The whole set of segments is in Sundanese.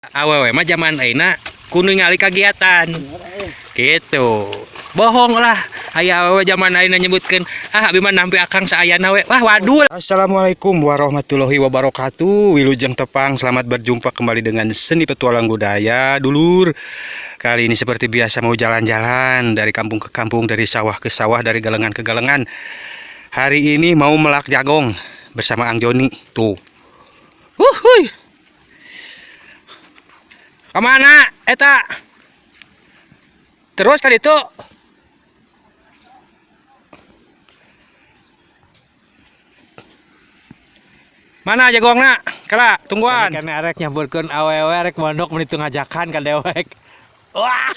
Awewe mah zaman ayeuna kudu ningali kagiatan. Gitu. Bohong lah. Aya awewe zaman ayeuna nyebutkeun, ah abi mah nampi akang saayana we. Wah, wadul. Assalamualaikum warahmatullahi wabarakatuh. Wilujeng tepang, selamat berjumpa kembali dengan Seni Petualang Budaya, dulur. Kali ini seperti biasa mau jalan-jalan dari kampung ke kampung, dari sawah ke sawah, dari galengan ke galengan. Hari ini mau melak jagong bersama Ang Joni. Tuh. Uhuy. Kemana eta? Terus kan itu. Mana jagongna? Kala, tungguan. Karena arek nyamperkeun awewe arek mondok meni teu ngajakan ka dewek. Wah.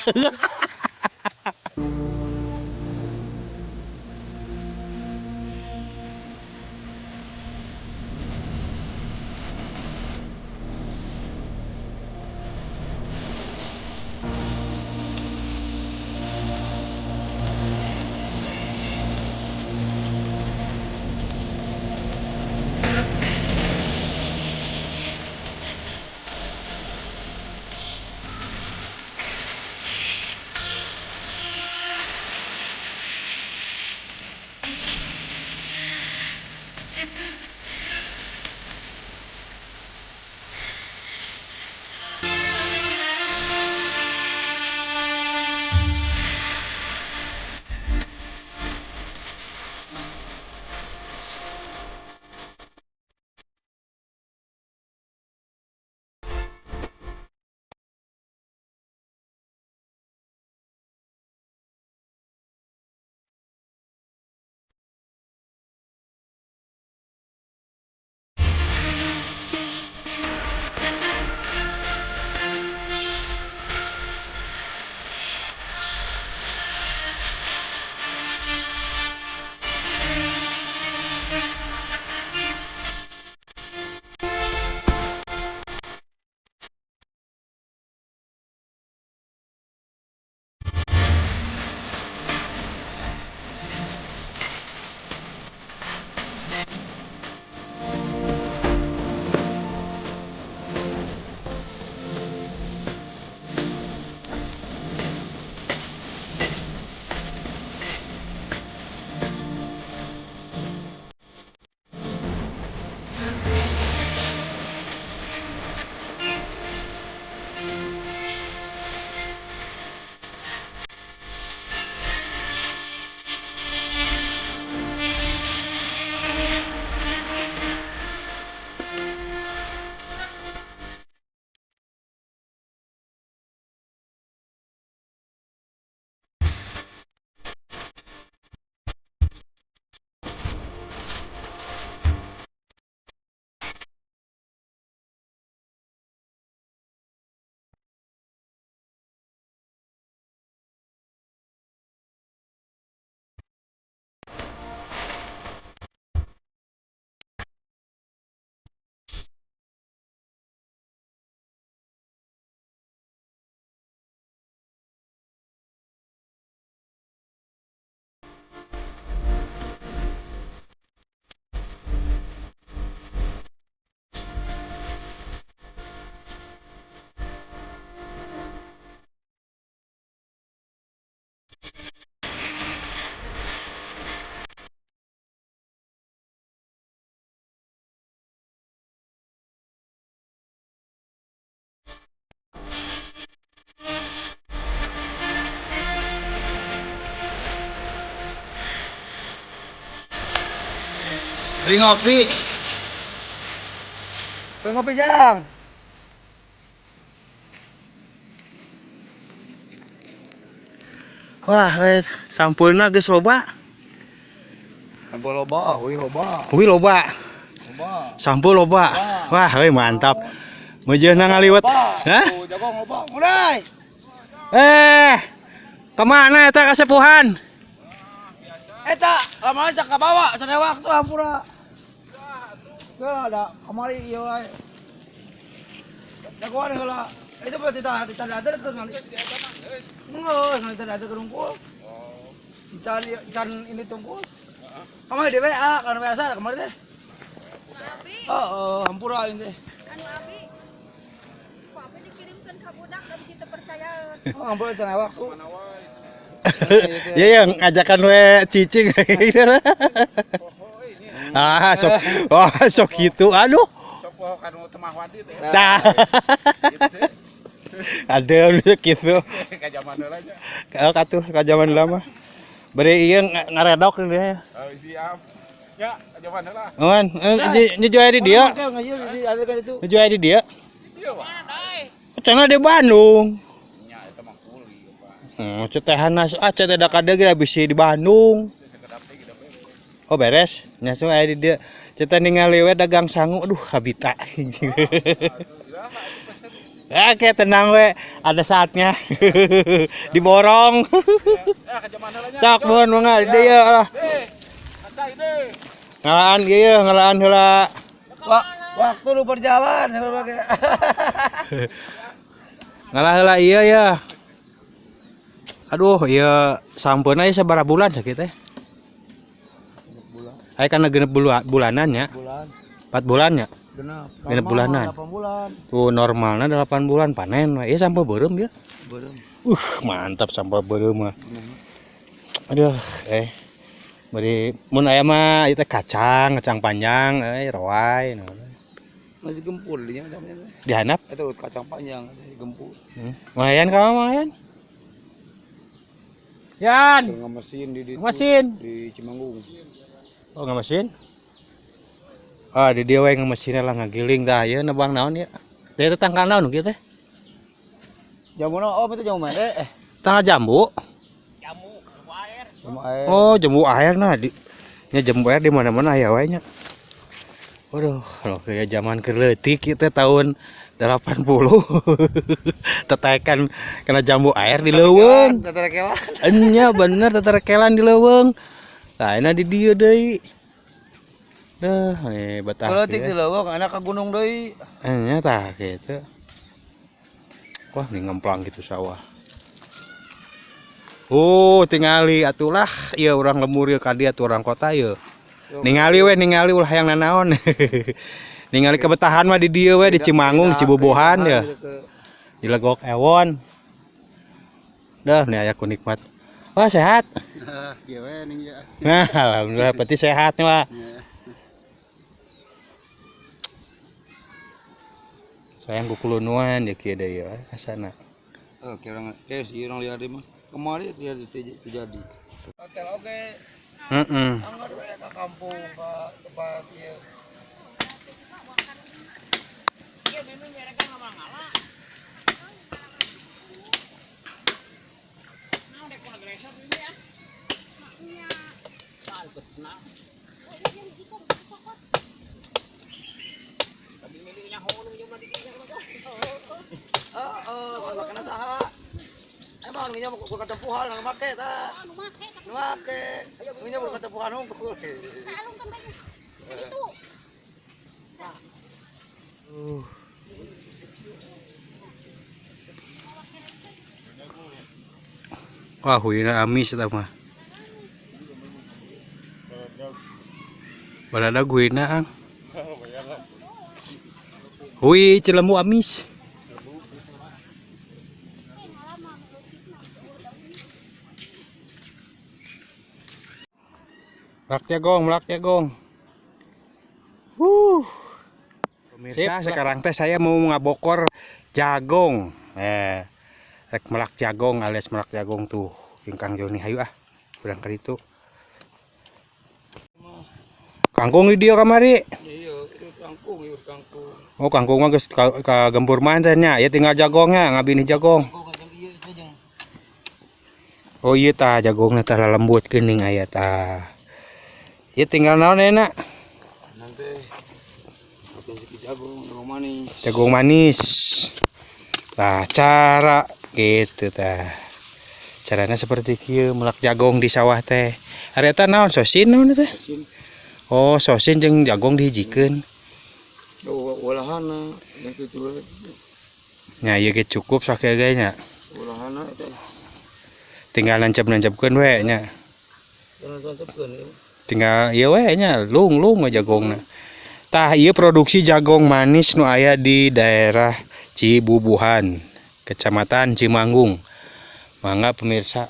Beli ngopi. Beli ngopi jang. Wah, sampulna geus loba. Sampul loba, wih loba. Wih loba. Loba. Sampul loba. Wah, euy mantap. Meujeuhna ngaliwet. Hah? Jagong loba. Mulai. Eh. Kemana eta kasepuhan? Eta, lama aja ka bawa sadewak tuh hampura. Geula ada kamari ieu wae. Jagoan heula. Itu berarti tidak ada ke ngali. Enggak, ngali tidak ada ke rungkul. Can can ini tungkul. Kamari di WA, kan biasa kamari teh. Oh, hampura ini teh. Anu abi. Ku abi Oh, ampun cenah waktu. Ya yang ngajakan we cicing. Ah, sok oh sok gitu. Aduh. Sok poho kanu temah wadi teh. Tah. Ada lu gitu. Ka jaman heula nya. Oh, katuh ka jaman lama. Beri ieu ngaredok dia. Oh, siap. Ya, ka jaman heula. Aman, nyejual di dia. Kan itu. Nyejual di dia. Iya, Pak. Cenah di Bandung. Nya eta mah kuli, Pak. Cetehan ah ceteh da kade ge bisi di Bandung. Oh beres, nyasung aya di dia. Ceteh ningali we dagang sangu, aduh habita. Oke tenang we, ada saatnya. Diborong. Ya, ka jaman heula nya. Sok mun mangga di dieu lah. Deh. Kacai deh. Ngalaan ieu ngalaan heula. Waktu lu berjalan Ngalah heula ieu ya. Aduh, ieu sampeuna ieu sabaraha bulan sakit teh? Aya kana genep bulanan ya. Bulan. 4 bulan ya. Genep. Genep bulanan. 8 bulan. Tuh normalnya 8 bulan panen. Ieu sampeu beureum ya. Beureum. Mantap sampeu beureum mah. Aduh, Beri mun aya mah ieu teh kacang, kacang panjang, roai nah. Masih gempur dinya macamnya. Dihanap. Itu kacang panjang gempur. Lumayan kamu lumayan. Yan, Nggak mesin di mesin. di Cimanggung. Oh, nggak mesin? Ah, di dia we ngemesinnya lah ngagiling dah ieu nebang naon ya. Teh teh tangkal naon kieu teh? Jamu no, oh itu jamu mana? Tangkal jambu. Jamu air. Oh, jambu air nah di nya jambu air di mana-mana aya wae nya. Waduh, kalau kayak zaman keur leutik ieu teh tahun 80. Tetekan kena jambu air di leuweung. Tetekelan. Enya bener tetekelan di leuweung. Tah euna di dieu deui. Duh, nih betah. Leutik di leuweung, anak ke gunung deui. Enya tah gitu. Wah, nih ngemplang gitu sawah. Oh, tingali atulah ieu urang lembur ieu ka dieu atuh urang kota ieu. Ningali we ningali ulah hayang nanaon. Ningali kebetahan mah di dieu we di Cimanggung, di Cibobohan ya. Di Legok Ewon. Dah nih aya ku nikmat. Wah, sehat. Nah, alhamdulillah berarti sehat nih, Pak. Sayang kukulunuan ya kieu deui ya asana. Oh, kira kayak si orang lihat mah. Kemarin dia terjadi. Hotel oke. Heeh. Anggar we ke kampung ke tempat ieu. Heeh, makana saha? Emang nu nya ku katempuhan nu make tah. Anu make Nu make. Nu nya katempuhan hungkul. alungkeun bae. Itu. Wah, huyna amis eta mah. Balada huyna ang. Hui Cilembu amis. Melak jagong, melak jagong. Pemirsa, sekarang teh saya mau ngabokor jagong. Rek melak jagong alias melak jagong tuh. Kang Joni hayu ah, urang ka ditu. Kangkung di dieu kamari. Iya, itu kangkung, itu kangkung. Oh, kangkung mah geus ka gempur manten nya. Ya tinggal jagongnya, ngabinih jagong. Kangkung kacang ieu itu jeung. Oh iya tah jagongna tah lembut geuning aya tah. Ieu tinggal naon enak? Nanti sedikit jagung, jagung manis. Jagung manis. Tah cara gitu tah. Caranya seperti kieu melak jagung di sawah teh. Ari eta naon sosin naon teh? Sosin. Oh, sosin jeung jagung dihijikeun. Oh, ulahana yang kitu. Nya ieu ge cukup sakieu ge nya. Ulahana teh. Tinggal nancep-nancepkeun we nya. Nancep-nancepkeun. Tinggal ieu we nya lung-lung we jagongna. Tah ieu produksi jagong manis nu aya di daerah Cibubuhan. Kecamatan Cimanggung. Mangga pemirsa.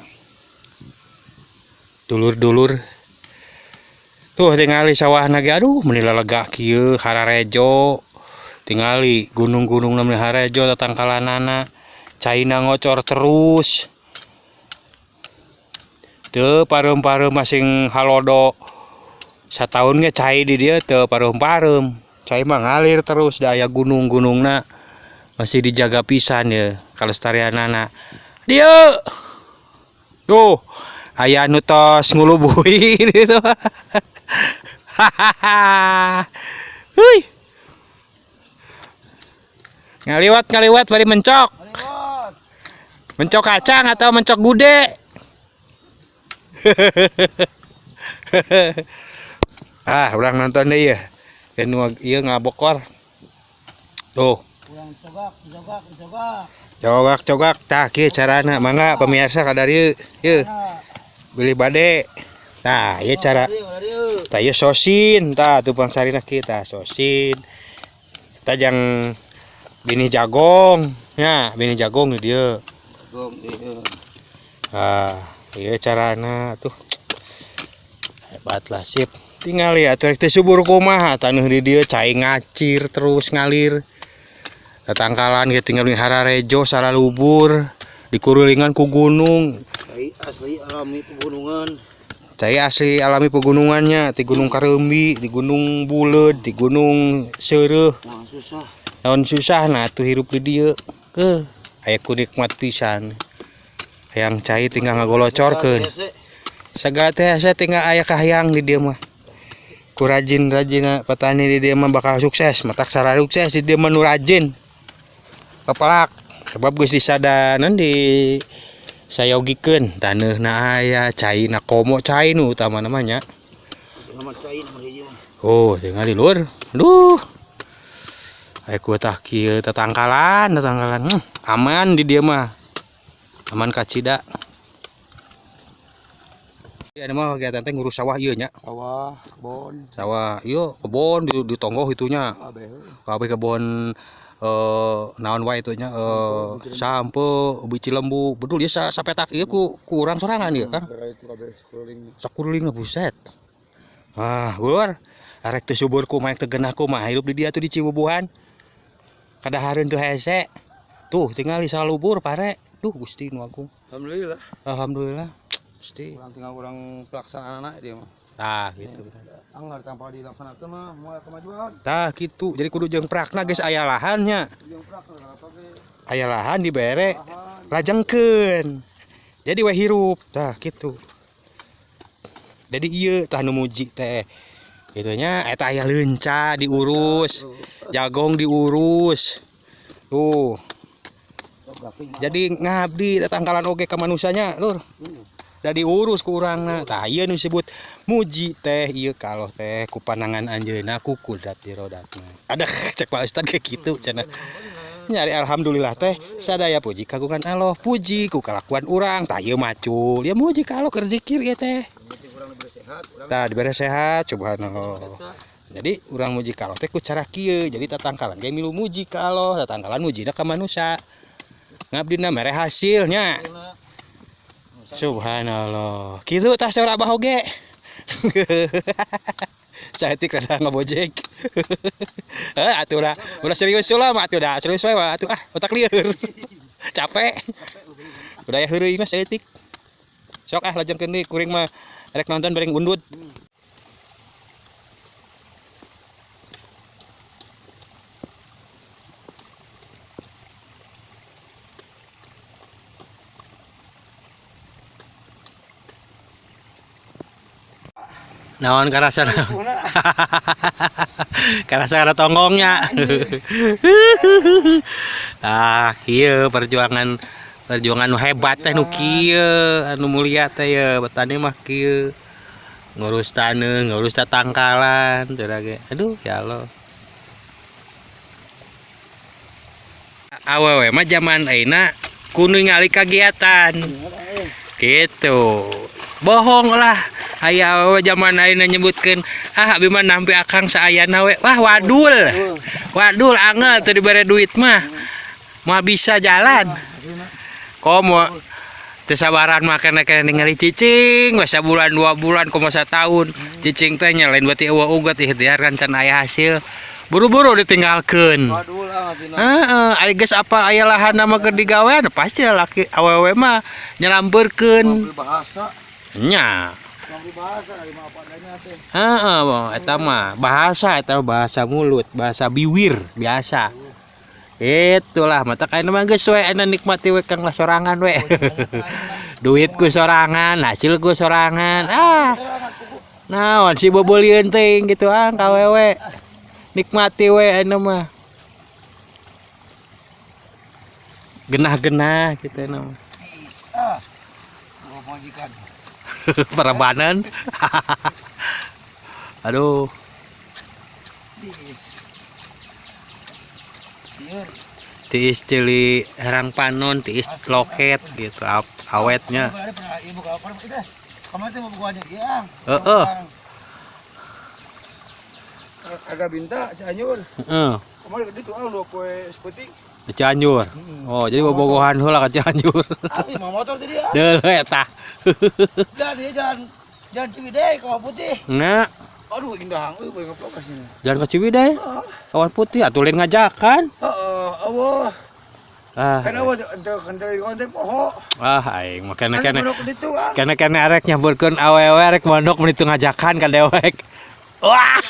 Dulur-dulur. Tuh tingali sawahna ge, aduh meni lelega kieu hararejo. Tingali gunung-gunung meni harejo tatangkalanana. Caina ngocor terus. Teu pareum-pareum masing halodo. Sataun ge cai di dieu teu pareum-pareum. Cai mah ngalir terus da aya gunung-gunungna masih dijaga pisan ya kalestarianana. Dieu. Tuh, aya nu tos ngulubui gitu. Hahaha. Huy. Ngaliwat ngaliwat bari mencok. Ngaliwat. Mencok kacang atau mencok gude. Ah, urang nonton deh ya. Dan ieu ngabokor. Tuh. Urang cogak, cogak, cogak. Cogak cogak tah kieu carana. Mangga pemirsa kadarieu. Yeuh. Beli bade. Tah, ieu cara. Tah ieu sosin, tah tumpang sarina kieu tah sosin. Eta jang binih jagong, nya binih jagong di dieu. Jagong ieu. Ah, ieu carana tuh. Hebat lah sip. Tinggal ya atuh rek teh subur kumaha taneuh di dieu cai ngacir terus ngalir. Tatangkalan ge tinggal di hararejo salalubur dikurulingan ku gunung. Cai asli alami pegunungan. Cai asli alami pegunungannya di Gunung Kareumbi, di Gunung Buleud, di Gunung Seureuh. Nah, susah. Naon susah nah tuh hirup di dieu. Heuh, aya ku nikmat pisan. Hayang cai tinggal ngagolocorkeun. Segala teh hese tinggal aya kahayang di dieu mah. Ku rajin-rajina petani di dieu mah bakal sukses, matak sararukses di dieu mah nu rajin. Pepelak sebab geus disadanan di sayogikeun taneuhna aya, caina komo cai nu utama namanya. Nama cai nomor hiji mah. Oh, tingali lur. Aduh. Aya ku tah kieu tatangkalan, tatangkalan. Aman di dieu mah. Aman kacida. Ieu mah kegiatan teh ngurus sawah ieu nya. Sawah, kebon. Sawah ieu kebon di tonggoh itunya. Kabeh. Kabeh kebon naon wae itu nya sampe ubi cilembu betul ya sapetak ieu ku urang sorangan ieu Kang. Itu kabeh sakuriling. Sakuriling buset. Ah, lur. Arek teu subur kumaha teu genah kumaha hirup di dieu atuh di Cibubuhan. Kadahareun teu hese. Tuh tingali salubur pare. Duh Gusti nu agung. Alhamdulillah. Alhamdulillah. Gusti. Urang tinggal urang pelaksanaan dia mah. Tah gitu. Anggar tanpa dilaksanakeun mah moal kemajuan. Tah gitu. Jadi kudu jeung prakna geus aya lahannya. Jeung prakna apa ge? Aya lahan dibere lajengkeun. Jadi we hirup. Tah gitu. Jadi ieu tah nu muji teh. Gitu nya eta aya leunca diurus, jagong diurus. Tuh. Jadi ngabdi tatangkalan oge ka manusanya, lur. Da diurus ku urangna. Tah ieu nu disebut muji teh ieu kalau teh ku panangan anjeunna ku kudrat irodatna. Aduh cek Pak Ustad kayak gitu cenah. Nyari alhamdulillah teh sadaya puji kagungan Allah, puji ku kalakuan urang. Tah ieu macul, ya muji ka Allah keur zikir ieu teh. Tah dibere sehat subhanallah. Jadi urang muji ka Allah teh ku cara kieu. Jadi tatangkalan ge milu muji ka Allah, tatangkalan mujina ka manusa. Ngabdina mere hasilnya. Subhanallah. Kitu tah saur abah oge. Saeutik rada ngabojek. Heuh atuh ulah serius lah mah atuh da serius wae atuh ah otak lieur. Capek. Udah ya heureuy mah saeutik. Sok ah lajengkeun deui kuring mah rek nonton bareng undut. Naon karasa naon? Karasa kana tonggongnya. Ah, kieu perjuangan perjuangan nu hebat teh nu kieu, anu mulia teh ye, petani mah kieu. Ngurus taneuh, ngurus tatangkalan, cenah ge. Aduh, ya Allah. Awewe mah zaman ayeuna kudu ningali kagiatan. Gitu. Bohong lah. Aya awewe zaman ayeuna nyebutkeun, ah abi mah nampi akang saayana we. Wah, wadul. Wadul angel teu dibere duit mah. Moal bisa jalan. Komo teu sabaran mah kena ningali cicing we sabulan 2 bulan komo satahun. Cicing teh nya lain berarti eueuh uget ikhtiar kan can aya hasil. Buru-buru ditinggalkeun. Waduh lah hasilna. Heeh, ari geus apal aya lahan mah keur digawean pasti lalaki awewe mah nyelampeurkeun. Mampu bahasa. Nya. Mampu bahasa ari mah apa adanya teh. Heeh, eta mah bahasa eta bahasa mulut, bahasa biwir biasa. Itulah mata kain mah geus we aya nikmati we kang lah sorangan we. Duit ku sorangan, hasil ku sorangan. Ah. Naon si bobolian teuing gitu ah ka wewe. Nikmati we aya mah. Genah-genah gitu aya mah. Ah. Gua majikan. Parabanan. Aduh. Dis. Ieu Tiis ceuli herang panon, tiis loket gitu awetnya. Kemarin teh mau buka aja ang. Heeh. Agak binta Cianjur. Heeh. Kemarin itu ang dua poe sepeting. Di Cianjur. Oh, jadi bobogohan heula ka Cianjur. Asli mau motor jadi ah. Deuleu eta. Dan dia jalan jalan Ciwidey Kawah Putih. Nga, Aduh indah euy poe ngeplok sini. jalan ke Ciwidey. Kawan putih atuh lain ngajakan. Heeh, eueuh. Ah. Kan eueuh ente ente konten poho. Ah, aing mah kene kene. Ditu ah. Kene kene arek nyamburkeun awewe arek mondok mun itu ngajakan ka dewek. Wah.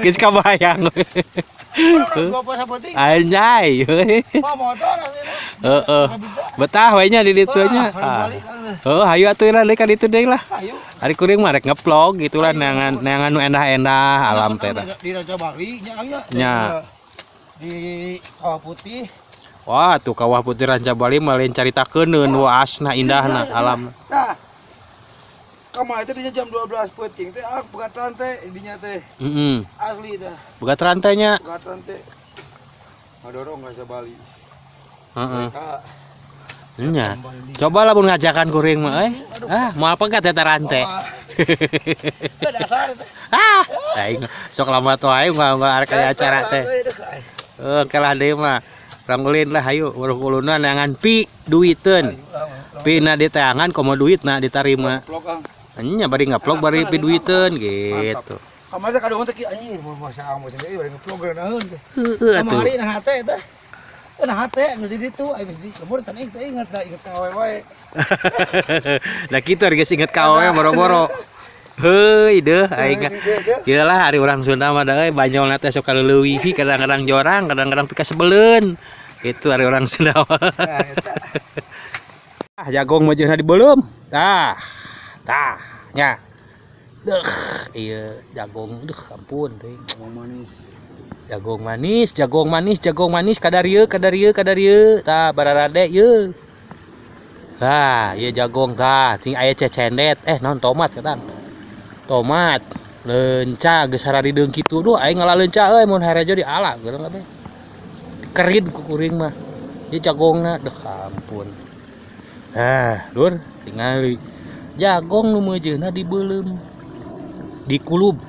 Geus kabayang. Dua poe sapeting. Anjay. Mau motor asli. Heeh. Betah we nya di ditu nya. Ah. Heuh, hayu atuh lah deui ka ditu deui lah. Ayo. Ari kuring mah rek ngevlog gitu lah neangan neangan nu endah-endah alam teh tah. Di Raja Bali nya nya. Nya. Di Kawah Putih. Wah, tuh Kawah Putih Ranca Bali mah lain caritakeun waasna indahna alam. Nah. Kamari teh dinya jam 12 peuting teh ah pegat rantai dinya teh. Heeh. Asli teh. Pegat rantainya. Pegat rantai. Ngadorong Raja Bali. Heeh. Nya. Coba lah mun ngajakan kuring mah euy. Ah, moal pegat eta rantai. Dasar teh. Ah, aing sok lambat wae moal arek aya acara teh. Heuh, kalah deui mah. Urang ulin lah hayu urang ulunan neangan pi duiteun. Pi na diteangan komo duitna ditarima. Nya bari ngevlog bari pi duiteun gitu. Kamari teh kaduhun teh anjir mun masa ang sendiri bari ngevlog naon teh. Heeh atuh. Kamari na hate teh. Na hate nu di ditu aing geus di lembur can aing teh inget da inget ka awewe wae. Lah kitu ari geus inget ka awewe boro-boro. Heuy deuh aing. Kieu lah ari urang Sunda mah da euy banyolna teh sok kaleuwih kadang-kadang jorang, kadang-kadang pikasebeleun. Itu ari urang Sunda mah. Ah jagong mah jeung dibeuleum. Tah. Tah nya. Deuh ieu jagong deuh ampun teuing. Jagong manis. Jagong manis, jagong manis, jagong manis kadarieu kadarieu kadarieu. Tah bararade ieu. Tah, ieu jagong tah, ting aya cecendet. Naon tomat katang. Tomat, leunca geus hararideung kitu. Duh aing ngala leunca euy mun harejo diala geurang kabeh. Dikerid ku kuring mah. Ieu jagongna deuh ampun. Ah, lur tingali. Jagong nu meujeuna dibeuleum. Dikulub.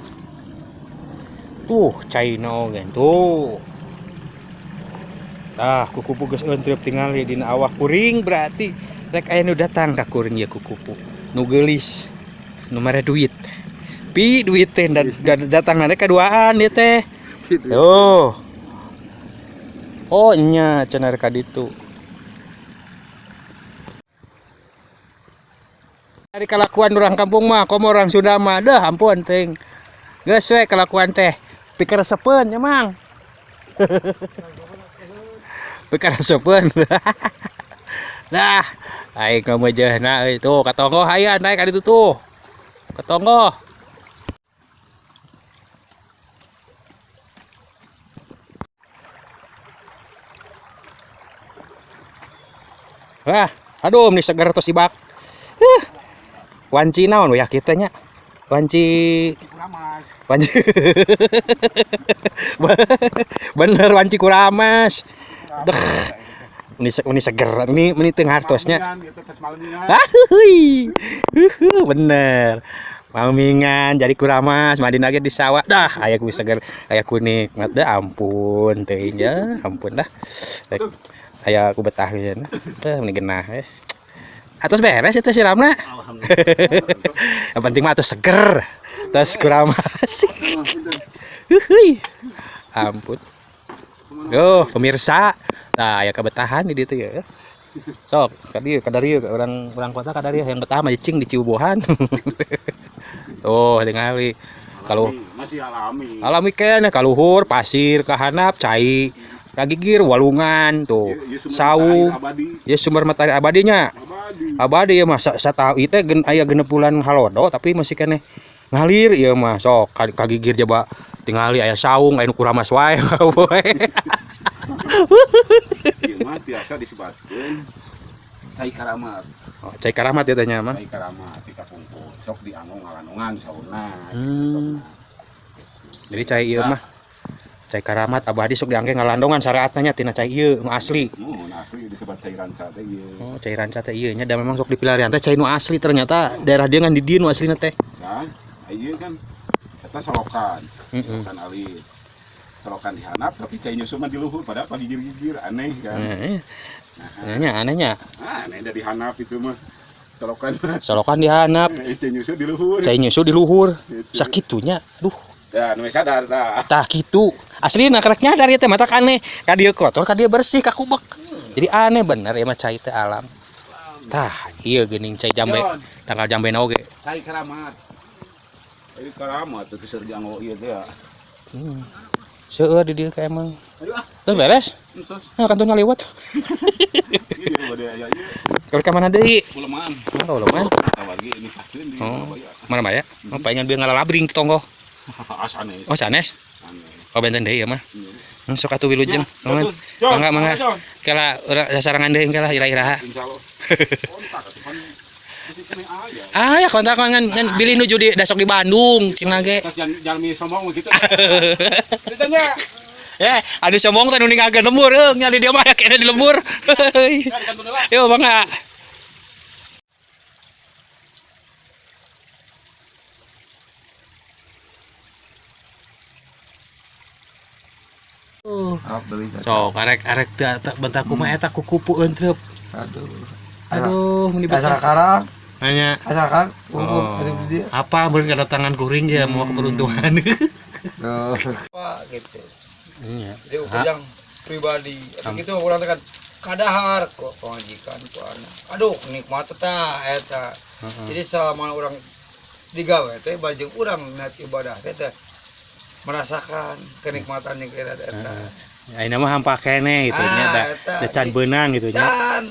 Tuh caina oge tuh. Tah kukupu geus euntreup tingali dina awah kuring berarti rek aya nu datang ka kuring ieu kukupu. Nu geulis, nu mere duit. Pi duit teh datang na kaduaan ieu teh. Tuh. Oh nya cenah rek ka ditu. Ari kalakuan urang kampung mah komo urang Sunda mah deuh ampun teuing. Geus we kalakuan teh. Pikaresepeun nya mang. Pikaresepeun. Nah, aing ngameujeuhna euy tuh katonggoh aya naik ka ditu tuh. Katonggoh. Wah, aduh meni seger tos ibak. Wanci naon we ya kitu nya? Wanci Kuramas. Wanci. Bener wanci kuramas. Deh. Ini seger, ini teu ngartosnya. Ah, bener. Malmingan jadi kuramas mandi lagi di sawah dah aya ku seger aya ku nikmat dah ampun teuing ya ampun dah. Rek aya ku betah pisan. Teh meni genah eh. Atos beres eta siramna. Yang penting mah atos seger. Terus kuramas. Huhuy. Ampun. Oh, pemirsa. Nah, aya kebetahan di ditu ya. Sok, kadieu kadarieu orang orang kota kadarieu yang betah mah cicing di Ciubohan. Oh, tingali. Kalau masih alami. Alami keneh kaluhur, pasir, kahanap, cai, kagigir, walungan tuh. Ieu sumber Saung. mata air abadi. Ya sumber matahari abadinya. Abadi. Abadi ya mah satahu ieu teh aya 6 bulan halodo tapi masih keneh ngalir ieu mah sok kagigir jaba tingali aya saung aya nu kuramas wae. Ieu mah tiasa disebatkeun cai karamat. Oh, cai karamat ya teh nya mah. Cai karamat di kapungkur. Sok dianggo ngalanongan saurna. Jadi cai ieu mah cai karamat abadi sok diangge ngalandongan syariatna nya tina cai ieu nu asli. Mun asli disebat cai ranca teh ieu. Oh, cai ranca teh ieu nya da memang sok dipilarian teh cai nu asli ternyata daerah dia ngan di dieu nu aslina teh. Kan ieu kan eta solokan. Heeh. Solokan alit. Solokan dihanap tapi cai nyusu mah di luhur padahal pagigir-gigir aneh kan. Heeh. Nya anehnya. Ah, aneh da dihanap itu mah. Solokan mah. Solokan dihanap, Cai nyusu di luhur. cai nyusu di luhur. Gitu. Sakitunya. Duh, Ya, nu sadar tah. tah kitu. Aslina karek nyadar ieu teh mata aneh. Ka dieu kotor, ka dieu bersih ka kubek. Jadi aneh bener ieu mah cai teh alam. Tah, ieu geuning cai jambe. Tanggal jambena oge. Cai karamat. Cai karamat teu seur dianggo ieu teh ya. Seueur di dieu ka emang. Ayo ah, Terus beres? entos. Nah, kantun ngaliwat. Ieu bade aya ieu Kalau ka mana deui? uleman. Oh, uleman. Kawargi ini sahkeun di Oh. Surabaya. Mana mah ya? Oh, palingan bieu ngalalabring tonggo. Sanes. Oh, sanes. Sanes. Oh, benten deui ieu mah. Iya. Sok atuh wilujeng. Ya, betul. Jon, Mangga mangga. Jon. Kala urang sasarangan deui kala ira-iraha. Insyaallah. Kontak atuh pan bisi keneh aya. Ah ya kontak ngan bilih nuju di dasok di Bandung cenah ge. Terus jalmi sombong mah kitu. Ditanya. Eh, anu sombong teh nu ninggalkeun lembur euy, nya di dieu mah aya keneh di lembur. Kan kantun heula. Yo mangga. Alhamdulillah. Sok arek-arek teu bentak kumaha eta kukupu entrep. Aduh. Aduh, meni Asal betah. karang, Hanya asal karang, kumpul Oh. itu dia. Apa meureun kedatangan kuring ya mau keberuntungan. Tuh. Pak gitu. Iya. Jadi ukur yang pribadi. Atau gitu orang teh kan kadahar kok pengajikan ku anak. Aduh, nikmat eta eta. Jadi selama orang digawe teh bajeng urang niat ibadah teh teh merasakan kenikmatan yang kira eta. Ayeuna mah hampa keneh gitu nya Ah, da eta. da can beunang gitu nya. Can.